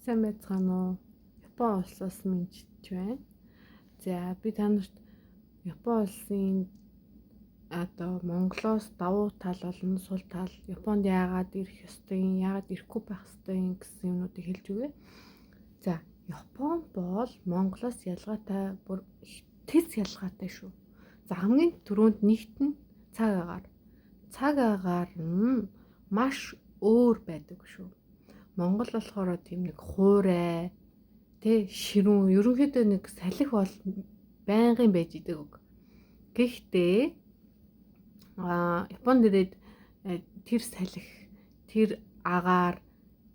Сайн байцгаана уу? Япон улсаас мэдчилж байна. За, би та нарт Япон улсын одоо Монголоос давуу тал болон сул тал, Японд яагаад ирэх ёстой, яагаад ирэхгүй байх ёстой гэсэн юмнуудыг хэлж өгье. За, Япон бол Монголоос ялгаатай, бүр тэс ялгаатай шүү. За, хамгийн түрүүнд нэгт нь цаг агаар. Цаг агаар нь маш өөр байдаг шүү. Монгол болохоор тийм нэг хуурай, тэ, ширүүн, ерөнхийдөө нэг салхи бол байнгын байж идэг үг. Гэхдээ Японд ирээд тэр салхи, тэр агаар,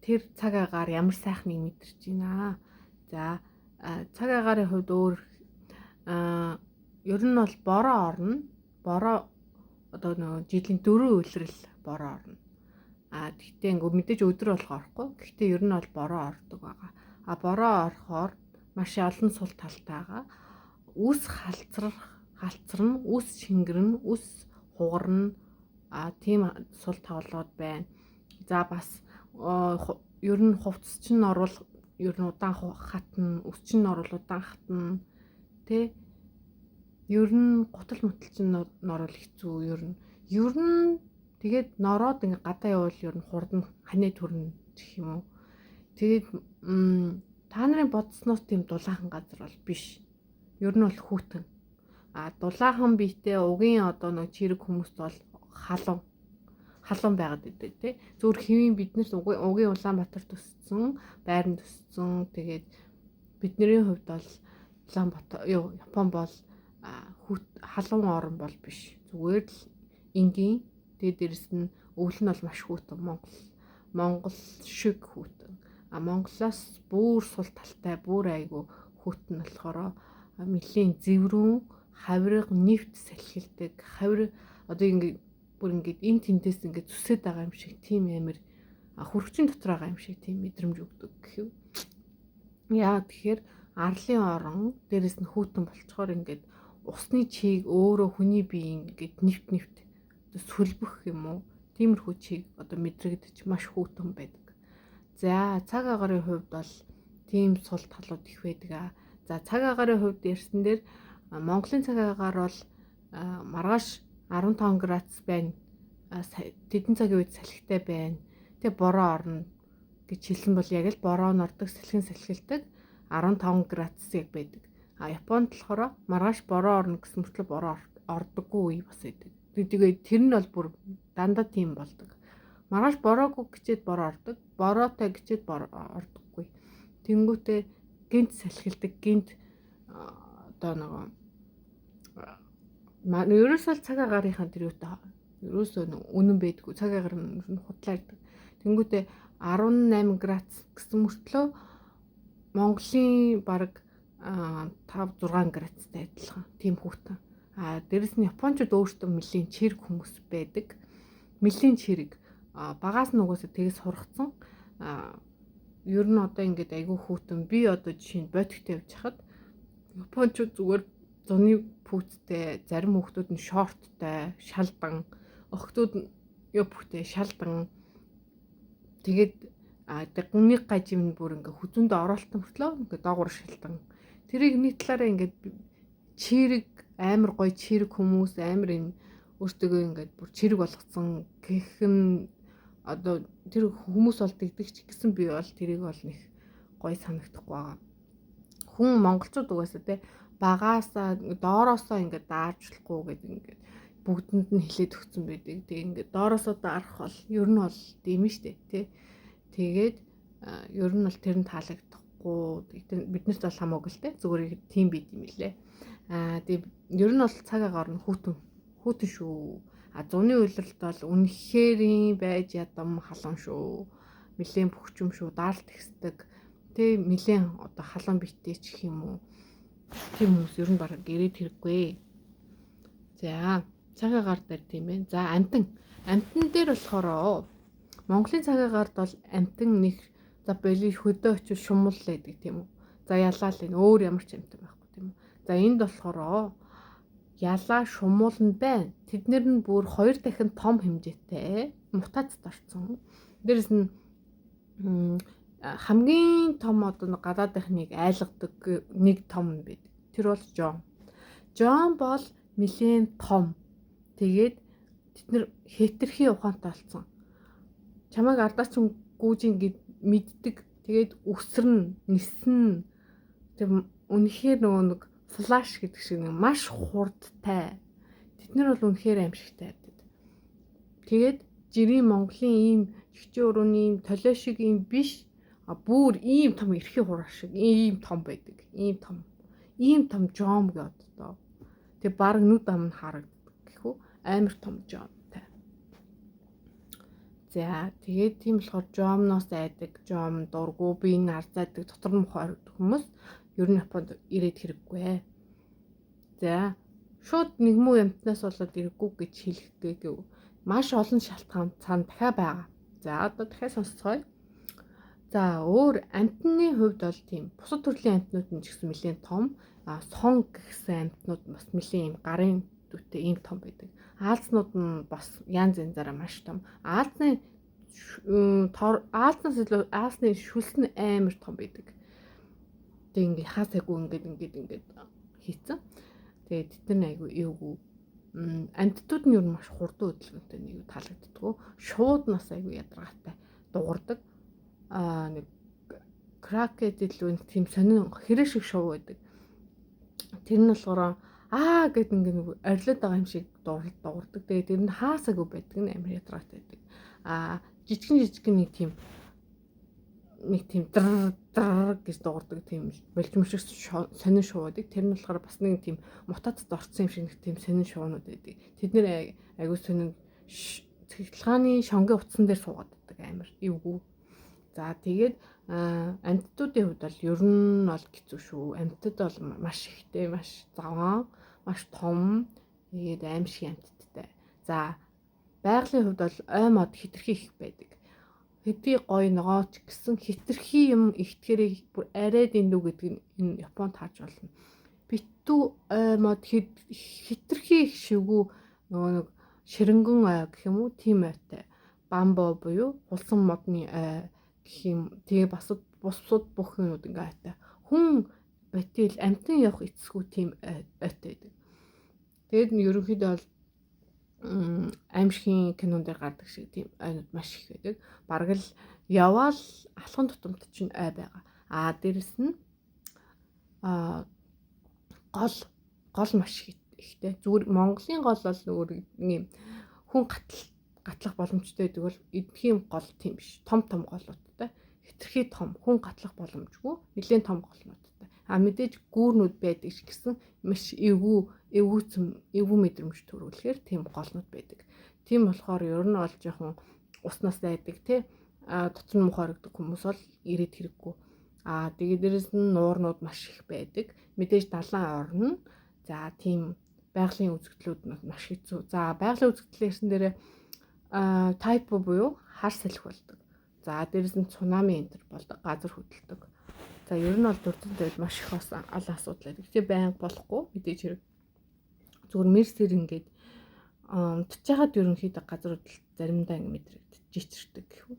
тэр цаг агаар ямар сайхныг мэдэрч байна. За, цаг агаарын хувьд өөр, ер нь бол бороо орно. Бороо одоо нөгөө жилийн 4 улирал бороо орно. Тэгтээ ингээ мэдээж өдөр болго орохгүй. Гэхдээ ер нь бол бороо ордог байгаа. Бороо орохоор маш олон сул талтайгаа үс халцарна, үс шингэрнэ, үс хугарна. Тийм сул тавлууд байна. За, бас ер нь хувцас чинь орвол ер нь удаан хатна, үс чинь орвол удаан хатна. Тэ? Ер нь гутал мутал чинь орвол хэцүү ер нь. Ер нь тэгээд нороод ингээ гадаа явбал ер нь хурдан ханаа төрнө гэх юм уу. Тэгээд та нарын бодсноос тийм дулаахан газар бол биш. Ер нь бол хүйтэн. Дулаахан биетэй угийн одоо нэг чирэг хүмүүст бол халуун. Халуун байгаад идэг тий. Зүгээр хэвийн биднэрт угийн Улаанбаатар төссөн, байран төссөн. Тэгээд бидний хувьд бол Улаанбаатар, юу, Япон бол халуун орн бол биш. Зүгээр л энгийн. Тэгээд дээрэс нь өвөл нь бол маш хүйтэн, Монгол шиг хүйтэн. Монголоос бүр сул талтай, бүр айгу хүйтэн болохоор нэлийн зэврүүн, хавирга, нэвт салхилдаг. Хавир одоо ингээ бүр ингээд эн тэндээс ингээд зүсээд байгаа юм шиг тийм амир хөрөгчийн дотор байгаа юм шиг тийм мэдрэмж өгдөг гэх юм. Яа тэгэхээр арлын орон, дээрэс нь хүйтэн болцохоор ингээд усны чиг өөрөө хүний бие ингээд нэвт нэвт сүлбэх юм уу? Тиймэрхүү чиг одоо мэдрэгдэж маш хүйтэн байдаг. За, цаг агаарын хувьд бол тийм сул талууд их байдаг. За, цаг агаарын хувьд ярьсан дээр Монголын цаг агаар бол маргааш 15 градус байна. Тэдэн цагийн үед салхитай байна. Тэгээ бороо орно гэж хэлсэн бол яг л бороо нь ордог, салхин салхилдаг, 15 градус яг байдаг. Японд болохоор маргааш бороо орно гэсэн мөртлөө бороо ордоггүй үе бас байдаг. Тэгээд тэр нь бол бүр дандаа тийм болдог. Маргааш бороогүй гэчээд бороо ордог, бороотой гэчээд бороо ордоггүй. Тэнгүүтээ гинт салхилдаг, гинт одоо нөгөө ерөөсөө цаг агаарынхаа тэр юутай ерөөсөө үнэн байдгүй, цаг агаар нь худлаа гэдэг. Тэнгүүтээ 18 градус гэсэн мөртлөө Монголын бараг 5 6 градустай адилхан тийм хүйтэн. Дээрэс нь японочууд өөрсдөө нэлийн чирэг хүмүүс байдаг. Нэлийн чирэг. Багаас нь угаасаа тэгээс сургацсан. Ер нь одоо ингээд айгүй хүйтэн. Би одоо жишээ нь бодигтой явж хахад японочууд зүгээр зуны пүүцтэй, зарим хүүхдүүд нь шорттой, шалдан, охтууд нь юпхтэй шалдан. Тэгээд нэг гажим нь бүр ингээ хүзүүндээ оролтон мөртлөө ингээ доогуур шалдан. Тэрийг нэг талаараа ингээд чирэг, амар гоё чирэг хүмүүс, амар юм өөртөөгөө ингээд бүр чирэг болгоцсон гэх нь одоо тэр хүмүүс бол тэгдэг ч гэсэн би бол тэрийг бол нэг гоё санагдахгүй байгаа. Хүн монголчууд угаасаа те багаасаа доороосоо ингээд даарчлахгүй гэдэг ингээд бүгдэнд нь хилээд өгсөн байдаг. Тэгээ ингээд доороосоо даарах бол ер нь бол тийм нь штэ тий. Тэгээд ер нь бол тэр нь таалагдахгүй. Биднэрт бол хамаагүй л те. Зүгээр тийм байд юм лээ. Тэгээ ер нь бол цаг агаар нь хүйтэн хүйтэн шүү. Зуны улиралд бол үнэхэрийн байж ядам халуун шүү. Нилээн бөхчм шүү. Даалт ихсдэг. Тэ, нилээн одоо халуун биетэй ч гэх юм уу. Тийм хүмүүс ер нь бараг ирээд хэрэггүй. За, цаг агаар дээр тийм ээ. За, амтан. Амтан дээр болохоор Монголын цаг агаард бол амтан нэг за боли хөдөө очиж шумал гэдэг тийм үү. За, ялаа л энэ өөр ямар ч амтан байхгүй тийм үү. За, энд болохоор ялаа шумуул нь байна. Тэднэр нь бүр 2 дахин том хэмжээтэй мутацид орсон. Дээрэс нь Хамгийн том одоо гадаадынхныг айлгадаг нэг том байдаг. Тэр бол жом. Жом бол нэлээн том. Тэгээд тэд нар хэтэрхий ухаантай болсон. Чамайг ардаас ч гүүжин гэд мэддэг. Тэгээд үсэрнэ, ниснэ. Тэр үнэхээр нөгөө нэг флаш гэдэг шиг нэг маш хурдтай. Тэд нар бол үнэхээр аимшигтай байдаг. Тэгээд жирийн Монголын ийм чигчэн өрөөний ийм толио шиг ийм биш. А бүр ийм том эрхийн хураа шиг ийм том байдаг. Ийм том. Ийм том жом гэдэг одоо. Тэгээ баг нүд ам нь харагддаг гэхүү. Амар том жомтай. За тэгээд тийм болохоор жомноос айдаг, жом дургу, би энэ арзайдаг, дотор нь мухаар хүмүүс ер нь Японд ирээд хэрэггүй. За шууд нэг муу юмтнаас болоод ирэхгүй гэж хэлэхтэй гэв. Маш олон шалтгаан цаана дахиад байгаа. За одоо дахиад сонсцгоё. За өөр амьтны хувьд бол тийм бусад төрлийн амьтнууд нь ч гэсэн нэлээд том. А сон гэсэн амьтнууд бас нэлээд юм гарын дүүтэй ийм том байдаг. Аалзнууд нь бас янз янзаараа маш том. Аалзны аалзнаас илүү аалзны шүлс нь амар том байдаг. Тэг ингээ хаасайгүй ингээд ингээд ингээд хийцэн. Тэгээд тэд нар айгүй эвгүй. Амьтдууд нь ер нь маш хурдан хөдөлгөөнтэй нэг таалагддаг. Шууд нас айгүй ядаргаатай дуурдаг. Аа нэг кракет илүү нэг тийм сонин хэрэг шиг шоу байдаг. Тэр нь болохоор аа гэд ингээ нэг орилоод байгаа юм шиг дуурдаг. Тэгээд тэр нь хаасаагүй байдаг нь амар ядаргаатай байдаг. Аа жижигэн жижигэн нэг тийм др др гэж дуугардаг тийм болжим шиг сонин шуудаг. Тэр нь болохоор бас нэг тийм мутацид орсон юм шиг нэг тийм сонин шуунууд байдаг. Тэд нэр айгүй сонин цэцгэлгааны шонгийн утсан дээр суугаад байдаг амар эвгүй. За тэгээд амьтдуудын хувьд бол ер нь бол хэцүү шүү. Амьтад бол маш ихтэй, маш заван, маш том. Тэгээд аимшиг амьтадтай. За байгалийн хувьд бол ой мод хэтэрхий их байдаг. Хэдий гоё ногооч гэсэн хэтэрхий юм ихтгэрийг бүр арай дэндүү гэдэг нь энэ Японд харж болно. Битүү ой мод хэтэрхий их шивгүү нөгөө нэг ширэнгэн ой гэх юм уу тийм ойтой. Бамбо буюу хулсан модны ой гэх юм. Тэгээ бас бусад бүх юмуд ингээ ойтой. Хүн битэл амтан явах эцэсгүй тийм ойтой байдаг. Тэгээд ерөнхийдөө бол аимшигын кинон дээр гардаг шиг тийм ойнууд маш их байдаг. Бараг л яваал алхан тутамд чинь ой байгаа. Аа дээрэс нь гол гол маш ихтэй. Зүгээр Монголын гол бол нөгөө юм хүн гатлах боломжтой байдаг бол эдхийн гол тийм биш. Том том голуудтай. Хэтэрхий том хүн гатлах боломжгүй. Нэлээд том голнуудтай. А мэдээж гүүрнүүд байдаг ч гэсэн маш эвгүй эвгүй мэдрэмж төрүүлэхээр тийм голнууд байдаг. Тийм болохоор ер нь бол жоохон уснаас айдаг тий дотор нь муухай харагддаг хүмүүс бол ирээд хэрэггүй. Аа тэгээд дээрэс нь нуурнууд маш их байдаг. Мэдээж далайн орно. За тийм байгалийн үзэгдлүүд маш хэцүү. За байгалийн үзэгдэл ярьсан дээрээ тайпо буюу хар салхи болдог. За дээрэс нь цунами энэ төр болдог, газар хөдөлдөг. За ер нь бол дурдан тавьд маш их бас олон асуудал байдаг. Тэгээ байнга болохгүй мэдээж хэрэг. Зүгээр мерсэр ингээд унтж байгаад ерөнхийдөө газар хөдлөлт заримдаа ингээд мэдрэгдэж жичэрдэг гэх үү.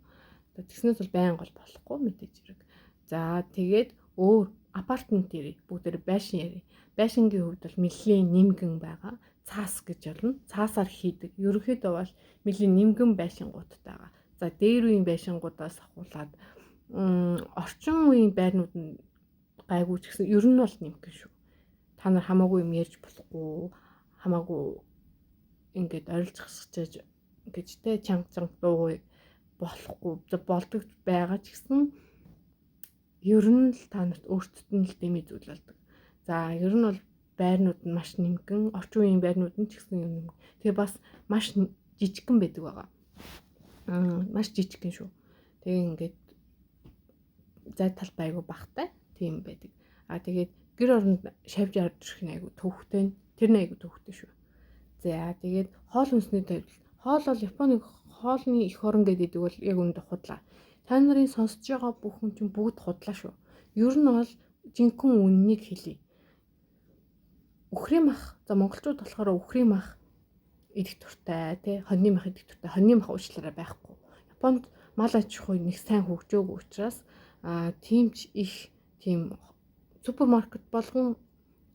Тэгснээс бол байнга бол болохгүй мэдээж хэрэг. За тэгээд өөр апартмент ярив. Бүгдээр байшин ярив. Байшингийн хувьд бол нэлээн нимгэн байгаа. Цаас гэж болно. Цаасаар хийдэг. Ерөнхийдөө бол нэлээн нимгэн байшингуудтай байгаа. За дээр үеийн байшингуудаас ахуулаад орчин үеийн байрнууд нь гайгүй ч гэсэн ер нь бол нимгэн шүү. Та нар хамаагүй юм ярьж болохгүй, хамаагүй ингээд орилж хасчихж гэж те чанга чанга дуугүй болохгүй болдог байгаа ч гэсэн ер нь л та нарт өөртөд нь л дэмий зүйл болдог. За ер нь бол байрнууд нь маш нимгэн, орчин үеийн байрнууд нь ч гэсэн юм нимгэн. Тэгээ бас маш жижигхэн байдаг байгаа. Маш жижигхэн шүү. Тэгээ ингээд зай талбай айгу багтай тийм байдаг. А тэгээд гэр оронд шавж орж ирэх нь айгу төвхтэй. Тэр нь айгу төвхтэй шүү. За тэгээд хоол хүнсний төвлөл. Хоол бол Японы хоолны эх орон гэдэг бол яг үүндээ худлаа. Та нарын сонсож байгаа бүх хүн чинь бүгд худлаа шүү. Ер нь бол жинхэнэ үннийг хэлье. Үхрийн мах, за монголчууд болохоор үхрийн мах идэх туртай тий, хоньны мах идэх туртай, хоньны мах уучлаарай байхгүй. Японд мал аж ахуй нэг сайн хөгжөөгүй учраас Тийм ч их тийм супермаркет болгон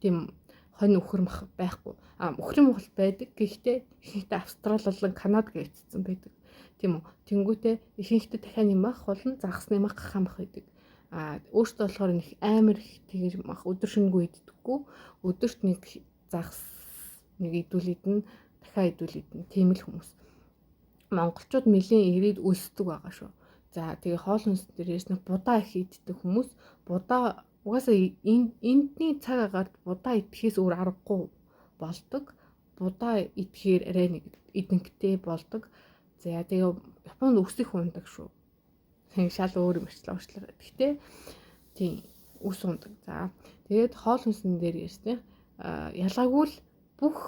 тийм хонь үхэр мах байхгүй. Үхрийн мах байдаг. Гэхдээ ихэнхдээ Австрали болон Канад гэвцсэн байдаг. Тийм үү. Тэнгүүтээ ихэнхдээ дахиад мах болон загасны мах, гахаа мах байдаг. Өөртөө болохоор нэг амар их тэгж мах өдөр шөнөгүй иддэггүй. Өдөрт нэг загас нэг идүүл идэн, дахиад идүүл идэн. Тийм л хүмүүс. Монголчууд нэлийн ирээд өлсдөг байгаа шүү. За тэгээ хоол хүнс дээр ярьсан будаа их иддэг хүмүүс. Будаа угаасаа эндний цаг агаарт будаа идэхээс өөр аргагүй болдог. Будаа идэхээр арай нэг эдэнхтэй болдог. За тэгээ Японд үс их ундаг шүү. Шал өөр юм арчлаа уучлаарай. Гэхдээ тийм үс ундаг. За тэгээд хоол хүнсэн дээр ярьсан ялгаагүй л бүх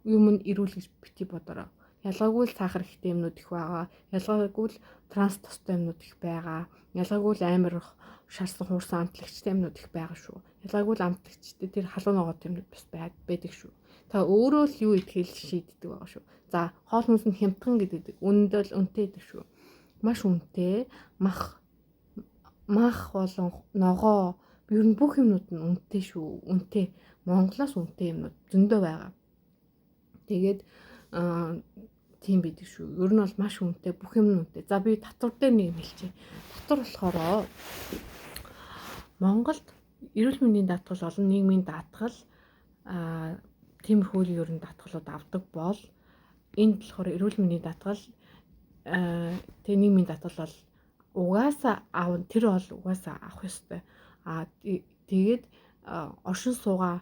юм нь эрүүл гэж бити бодороо. Ялгаагүй л сахар ихтэй юмнууд их байгаа. Ялгаагүй л транс тостой юмнууд их байгаа. Ялгаагүй л амар шарсан хуурсан амтлагчтай юмнууд их байгаа шүү. Ялгаагүй л амтлагчтай тэр халуун ногоот юмнууд бас байдаг шүү. Та өөрөө л юу идэхэл шийддэг байгаа шүү. За хоол хүнс нь хямдхан гэдэг. Үнэндээ л үнэтэй гэдэг шүү. Маш үнэтэй. Мах болон ногоо ер нь бүх юмнууд нь үнэтэй шүү. Үнэтэй. Монголоос үнэтэй юмнууд зөндөө байгаа. Тэгээд тийм байдаг шүү. Ер нь бол маш үнэтэй, бүх юм нь үнэтэй. За би татвар дээр нэг юм хэлчихье. Татвар болохоор Монголд эрүүл мэндийн даатгал олон нийгмийн даатгал тиймэрхүү ер нь даатгалууд авдаг бол энд болохоор эрүүл мэндийн даатгал тэг нийгмийн даатгал бол угаасаа аав, тэр бол угаасаа авах ёстой. Тэгээд оршин суугаа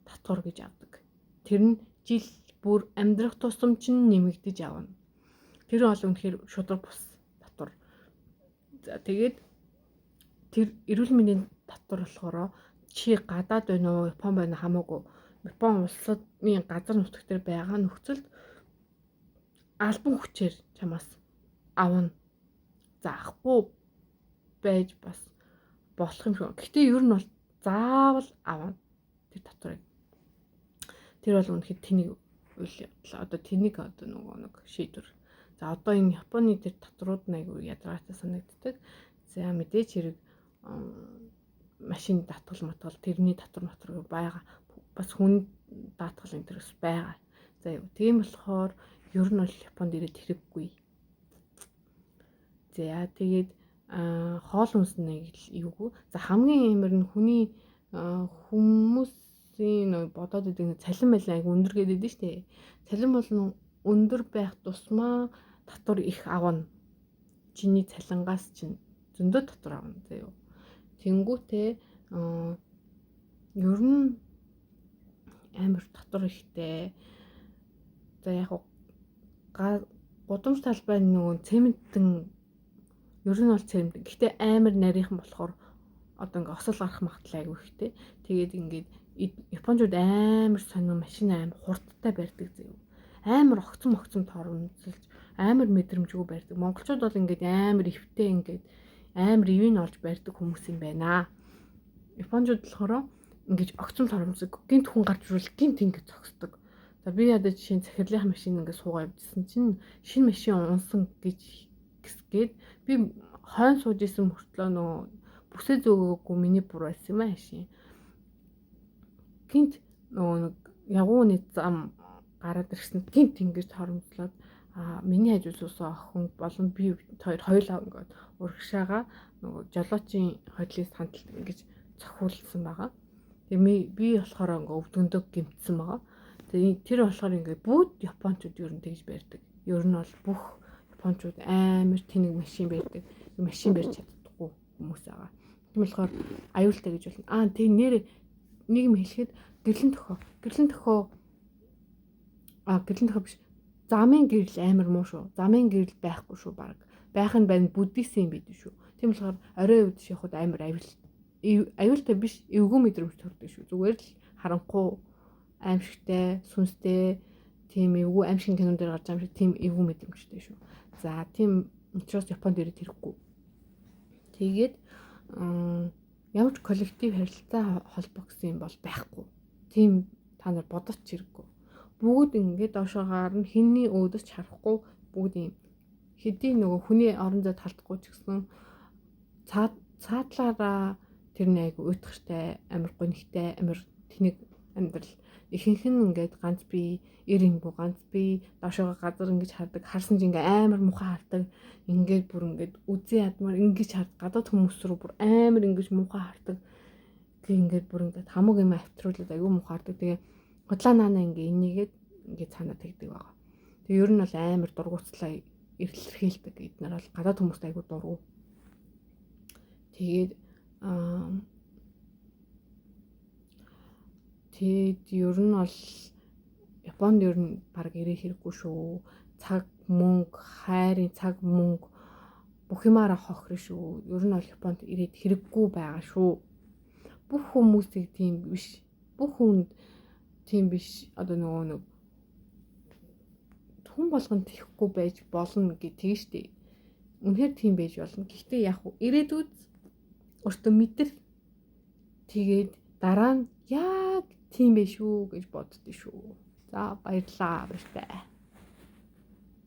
татвар гэж авдаг. Тэр нь жил бүр амьдрах тусам чинь нэмэгдэж авна. Тэр бол үнэхээр шудраг бус татвар. За тэгээд тэр эрүүл мэндийн татвар болохоор чи гадаад байна уу, Япон байна хамаагүй. Япон улсын газар нутаг дээр байгаа нөхцөлд албан хүчээр чамаас авна. За авахгүй байж бас болох юм шиг. Гэхдээ ер нь бол заавал авна тэр татварыг. Тэр бол үнэхээр тэнийг үйл явдал. Одоо тэнийг одоо нөгөө нэг шийдвэр. За одоо энэ Японы тэр татварууд нь айгүй ядаргаатай санагддаг. За мэдээч хэрэг машин даатгал матгал тэрний татвар матвар байгаа. Бас хүн даатгал энэ төр бас байгаа. За юу. Тийм болохоор ер нь бол Японд ирээд хэрэггүй. За тэгээд хоол хүнс нэг эвгүй. За хамгийн амар нь хүний хүмүүсийн нэг бодоод идэг нэг цалин байлаа айгу өндөр гэдэг нь шүү дээ. Цалин бол өндөр байх тусмаа татвар их авна. Чиний цалингаас чинь зөндөө татвар авна заяа. Тэнгүүтээ ер нь амар татвар ихтэй. За яг гудамж талбай нөгөө цементэн ер нь бол цемент. Гэхдээ амар нарийнхан болохоор одоо ингээ осол гарах магадлал айгүй ихтэй. Тэгээд ингээд Япончууд амар сонин машин амар хурдтай барьдаг заяа. Амар огцом торомцолж амар мэдрэмжгүй барьдаг. Монголчууд бол ингээд амар ивтэй ингээд амар ивэн олж барьдаг хүмүүс юм байна. Япончууд болохоор ингэж огцом торомцог гинт хүн гарч ирвэл гинт ингэж зогсдог. За би ядаж жишээ нь захирлын машин ингээд суугаа явжсэн чинь шинэ машин унсан гэж гисгээд би хойн сууж исэн мөртлөө нөгөө бүсээ зөөгөөгүй миний буруу байсан юм аашийн. Гинт нөгөө нэг ягууны зам гараад ирсэн гинт ингэж торомцлоод миний хажуу суусан охин болон би хоёр хоёулаа ингээд урагшаага нөгөө жолоочийн хотлын сандалд ингэж цохиулсан байгаа. Тэгээ би болохоор ингээ өвдгөндөг гимтсэн байгаа. Тэгээ тэр болохоор ингээ бүгд японочууд ер нь тэгж барьдаг. Ер нь бол бүх японочууд амар тэнэг машин барьдаг. Машин барьж чаддаггүй хүмүүс байгаа. Тийм болохоор аюултай гэж болно. Тэг нэр нэг юм хэлэхэд гэрлэн төхөө. Гэрлэн төхөө гэрлэн төхөө биш. Замын гэрэл амар муу шүү. Замын гэрэл байхгүй шүү баг. Байх нь байна буддист юм бид шүү. Тийм болохоор орой үед шахахад амар аюултай биш, эвгүй мэдрэмж төрдөг шүү. Зүгээр л харанхуй аимшигтай, сүнстэй тийм эвгүй аимшиг кинон дээр гарч байгаа юм шиг тийм эвгүй мэдрэмжтэй шүү. За тийм учраас Японд ирээд хэрэггүй. Тэгээд ямар ч коллектив харилцаа холбоо гэсэн юм бол байхгүй. Тийм та нар бодож хэрэггүй. Бүгд ингээд доошоо гарна, хинний өөдөж харахгүй бүгд юм. Хэдий нөгөө хүний орон зайд халдахгүй ч гэсэн Цаадлаараа тэр нэг айгу уйтгартай, амар гонигтай, амар тэнэг амьдрал. Ихэнх нь ингээд ганц бие, эр имгүү ганц бие, доошоогоо газар ингэж хардаг. Харсан чинь ингээ амар муухай хардаг. Ингээд бүр ингээд үзэн ядмаар ингэж хард. Гадаад хүмүүс рүү бүр амар ингэж муухай хардаг. Тэг ингээд бүр ингээд хамаг юм авчруулаад айгүй муухай хардаг. Тэгээ худлаа наана ингээ энийгээд ингээ цаанаа тэгдэг байгаа. Тэгээ ер нь бол амар дургуутслаа илэрхийлдэг. Эднэр бол гадаад хүмүүст айгүй дургу. Тэгээд тэгээд ер нь бол Японд ер нь баг ирэх хэрэггүй шүү. Цаг мөнгө, хайрын цаг мөнгө бүх юмараа хохирно шүү. Ер нь бол Японд ирээд хэрэггүй байгаа шүү. Бүх хүмүүсийг тийм биш. Бүх хүнд тийм биш. Одоо нөгөө нэг хүн болгонд тийхгүй байж болно гэх тийм штэ. Үнэхээр тийм байж болно. Гэхдээ яг ирээдүйд өөртөө мэдэр тэгээд дараа нь яг тийм байх шүү гэж боддоо шүү. За баярлалаа, баяртай.